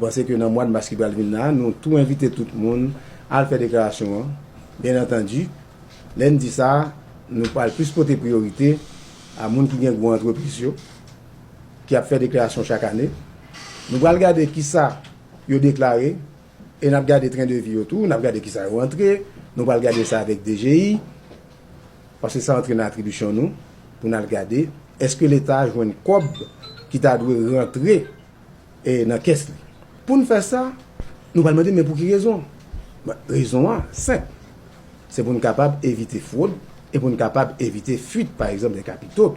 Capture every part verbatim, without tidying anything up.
Panse ke nan mwa mas ki pral vin la, nou tou envite tout moun al fè deklarasyon an. Byen antandi, lè n di sa, nou pral plis pote priyorite a moun ki gen gwo antrepriz yo, ki ap fè deklarasyon chak ane. Nou pral gade kisa yo deklare, e n ap gade tren de vi yo tou, n ap gade kisa yo rantre, nou pral gade sa avèk D G I, paske sa antre nan atribisyon nou, pou n al gade, èske Leta jwenn kòb ki ta dwe rantre e nan kès li. Pou n fè sa, nou pral mande, men pou ki rezon? Bon, rezon an senp. Se pou n kapab evite fwod e pou n kapab evite fuit, pa egzanp, de kapito.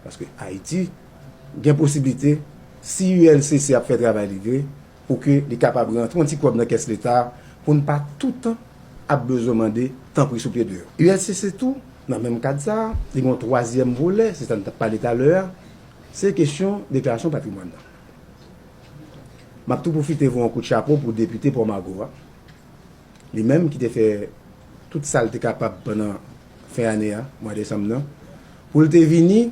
Paske Ayiti gen posiblite, si U L C C ap fè travay li vre, pou ke li kapab rantre yon ti kòb nan kès Leta, pou n pa toutan ap bezwen mande tanpri souple deyò. U L C C tou, nan menm kad sa a, li gen yon twazyèm volè, se sa n t ap pale talè a, se kesyon deklarasyon patrimwàn nan. M ap tou pwofite voye yon kout chapo pou depite Pòmago a, li menm ki te fè tout sa l te kapab pandan fen ane a, mwa desanm nan, pou l te vini,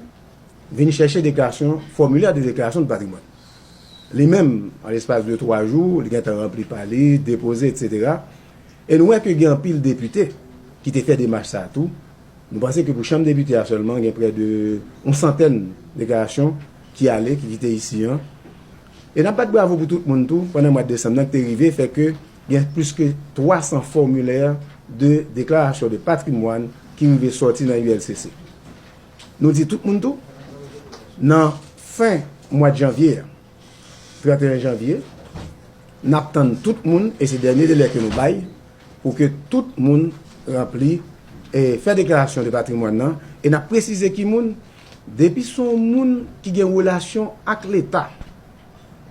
vin chèche deklarasyon, fòmilè de deklarasyon de patrimwàn. Li menm, an lespas de twa jou, li gentan ranpli pa li, depoze, etsetera. E nou wè ke gen anpil depite ki te fè demach sa a tou. Nou panse ke pou chanm depite a sèlman, gen prè de yon santèn deklarasyon ki ale, ki kite isi an. E n ap bat bravo pou tout moun tou, pandan mwa desanm nan ki te rive, fè ke gen plis ke twa san fòmilè de deklarasyon de patrimwàn ki rive sòti nan U L C C. Nou di tout moun tou, nan fen mwa janvye a, trannteyen janvye, n ap tann tout moun, e se dènye delè ke nou bay, pou ke tout moun ranpli e fè deklarasyon de patrimwàn nan, e n ap presize ki moun, depi se yon moun ki gen relasyon ak Leta,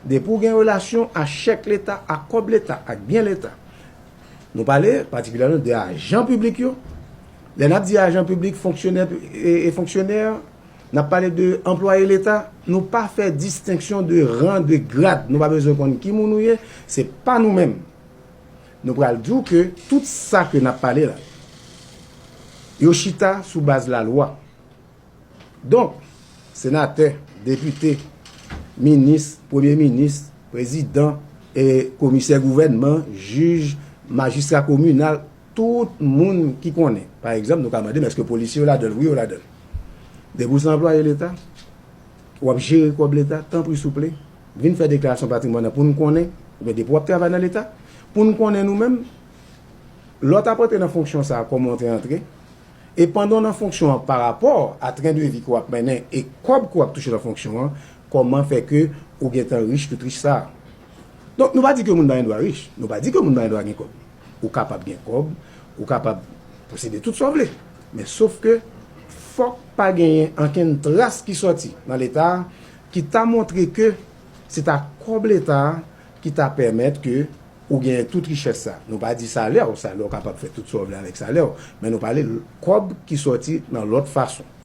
depi w gen relasyon a chèk Leta, a kòb Leta, ak byen Leta, nou pale patikilyèman de ajan piblik yo. Lè n ap di ajan piblik, fonksyonè, e, e fonksyonè, n ap pale de anplwaye Leta, nou pa fè distenksyon de ran, de grad. Nou pa bezwen konn ki moun ou ye, se pa nou menm. Nou pral di w ke tout sa ke n ap pale la, yo chita sou baz lalwa. Donk, senatè, depite, minis, premye minis, prezidan, e komisè gouvènman, jij, majistra kominal, tout moun ki konnen. Pa egzanp, nou ka mande, men èske polisye yo ladan l? Wi, yo ladan l. Depi w se anplwaye Leta, w ap jere kòb Leta, tanpri souple, vin fè deklarasyon patrimwàn nan pou n konnen, oubyen depi w ap travay nan Leta, pou n konnen nou menm, lè w t ap antre nan fonksyon sa a, kòman w te antre, e pandan w nan fonksyon an, parapò a tren de vi ke w ap mennen e kòb ke w ap touche nan fonksyon an, kòman fè ke ou gentan rich tout rich sa a? Donk, nou pa di ke moun pa gen dwa rich, nou pa di ke moun pa gen dwa gen kòb. Ou kapab gen kòb, ou kapab posede tout sa w vle. Men sof ke fòk pa genyen ankenn tras ki sòti nan Leta a ki ta montre ke se ta kòb Leta a ki ta pèmèt ke ou genyen tout richès sa. Nou pa di salè w, salè w kapab fè tout sa w vle avèk salè w, men nou pale kòb ki sòti nan lòt fason.